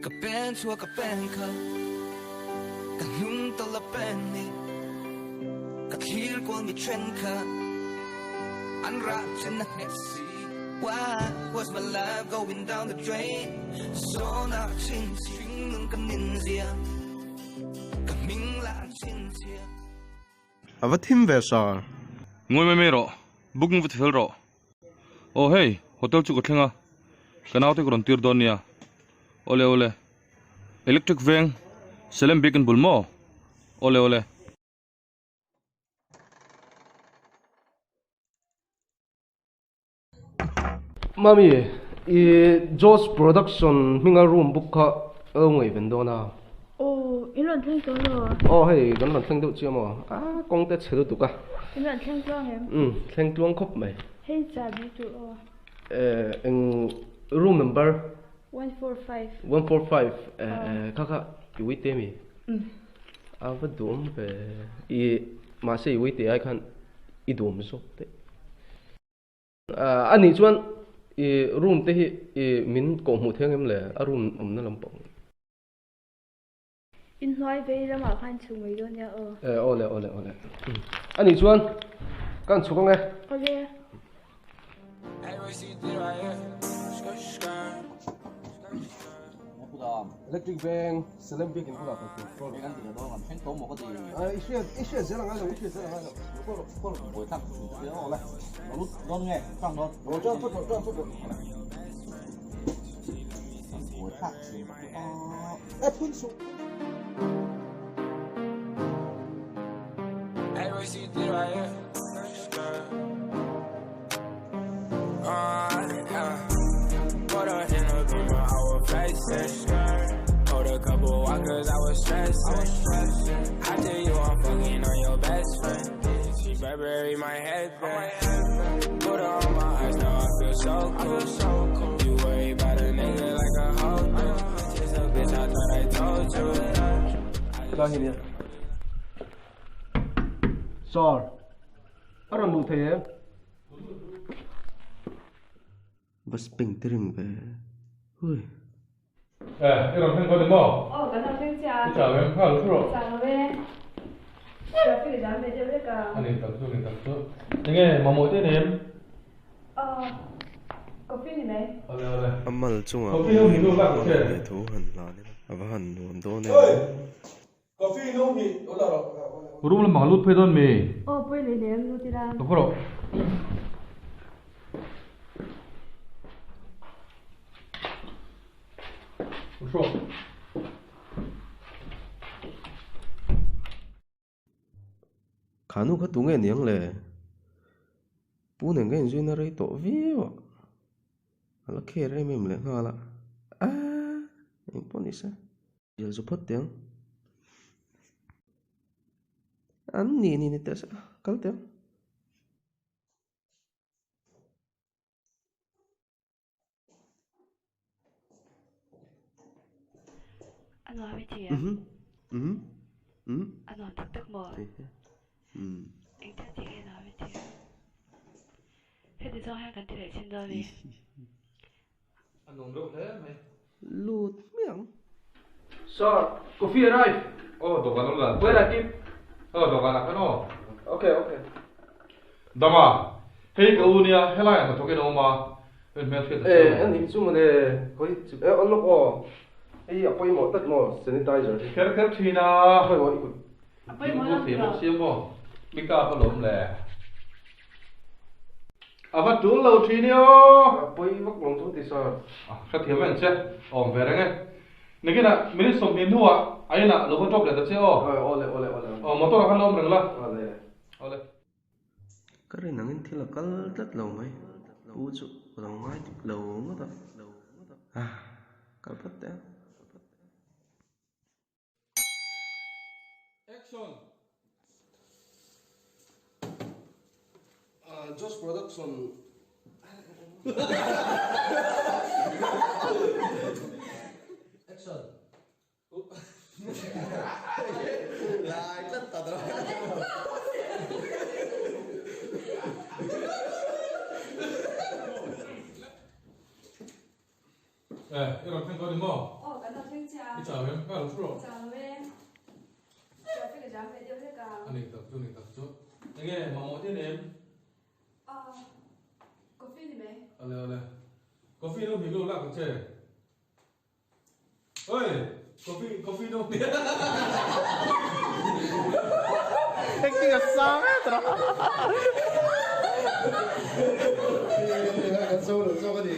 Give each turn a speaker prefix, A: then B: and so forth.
A: Ka pen chhuak ka pen kha Ka hnung tawlh a pen ni Ka thlir kual mi then kha An rah chen a hneh si Why was my life going down the drain Sawn ah chin hring nung ka nin zia Ka hming lah an chin chhia.
B: A va thim ve sar.
C: Ngawi mai mai rawh, booking va ti fel rawh. Aw hei, hotel chu ka thleng a, ka naute ka rawn tir dawn nia. Awle awle. Electric veng, Salem Beacon bul maw? Awle awle.
B: Mami, i Josh Production hminga room book kha ka lo ngaihven dawn a.
D: Aw, in rawn thleng tawh lo.
B: Aw hei, kan rawn thleng deuh chiah maw? A, kawng te chhe lutuk a.
D: In rawn thleng tluang em?
B: Umm, thleng tluang khawp mai.
D: Hei chahbi tur aw.
B: Eh, eng room number?
D: 145.
B: 145, eh, kha kha i uite mi?
D: Umm.
B: A va duhawm ve, i mahse i uite ai khan i duhawm zawk daih. A nih chuan i room te hi i min kawh hmuh thei angem le a room awmna lampang.
D: Inhnuai vei lamah khan chhuk mai dawn nia aw.
B: E aw le aw le aw le. A nih chuan kan chhuk ange.
D: Awle.
B: Electric veng Salem biakin bulah kal tur kawr. I hriat i hriat zel angai lo i hriat zel angai lo kawr kawr. Sir, a rawn luh thei em?
E: Va speng te ring ve hui.
C: Eh, i rawn thleng dawn ni maw?
D: Aw, kan rawn thleng chiah a.
C: I chau em? Nghal thu rawh.
D: Chau lo e. Traffic a jam ve deuh vek a.
C: A ni tak chu, a ni tak chu. Enge, mamawh te nei em?
D: Aw, coffee ni mai.
C: Awle, awle.
E: A mal chungah
C: Coffee no hnih nu lak che.
E: leh thu han hlan ila a va han nuam dawn em.
C: Oi! Coffee no hnih lo la rawh. Room lamah ka lut phei dawn mi?
D: Aw, pawi leh lem lut ila.
C: Ka va rawh. Hrawk.
E: Kha nu kha tunge niang le? Pu nen ka inzuina rei tawh viau a, a la kher em em leh nghal a, aaa engpawh ni se. Zial zu phawt teh ang. An ni ni ni teh se kal teh ang.
D: A nuam i ti em? A nuam tak tak maw? Engtia ti nge nuam i ti em? Heti zawng hian kan ti leh chin dawn mi?
C: A nuam reuh hle mai.
E: Lut hmiang.
B: Sir, coffee arrive.
C: Aw dawhkan awm dan.
B: Where I keep?
C: Aw dawhkan ah khan aw.
B: Okay, okay.
C: Dama, hei ka u nia, helai ah hnathawk in a awm a, en hmel hriat a chiang
B: Eh,
C: lo.
B: ani chu mawle, khawi chu, eh unlock aw, hei a pawimawh tlat maw sanitizer hi.
C: Kher kher thin a.
B: Pawimawh i kut.
D: A pawimawh lam
C: Thei bawk sia maw, mi kap alawm le. A va tul lo thin i aw.
B: A pawi vak lo chu ti sir.
C: A hrethiam em che, awm ve reng e. Nikinah minute 20 hnuah a inah lo va drop leh ta che aw.
B: Aw awle awle awle.
C: Aw motor ah khan lo awm reng la.
B: Awle.
C: Awle.
E: Ka rin angin thil a kal tlat lo mai. U chu ka lo ngai dik lo ngawt a. Ah, kal phawt teh ang.
C: Action!
B: Josh Production Action! Lai tlat ta ta.
C: Eh, i rawn thleng dawn ni maw?
D: Aw, kan rawn thleng. ring che a.
C: I chau em? Ka lo thu rawh.
D: Chau lo e. Traffic a jam ve deuh hlek a.
C: A nih tak chu, a nih tak chu. Enge mamawh te nem?
D: Ah, coffee ni mai.
C: Ale ale. Coffee no hming lo lak ang che. Oi, coffee coffee no hming.
E: Acting a sang e tara.
B: Kan so lo zawk a ni.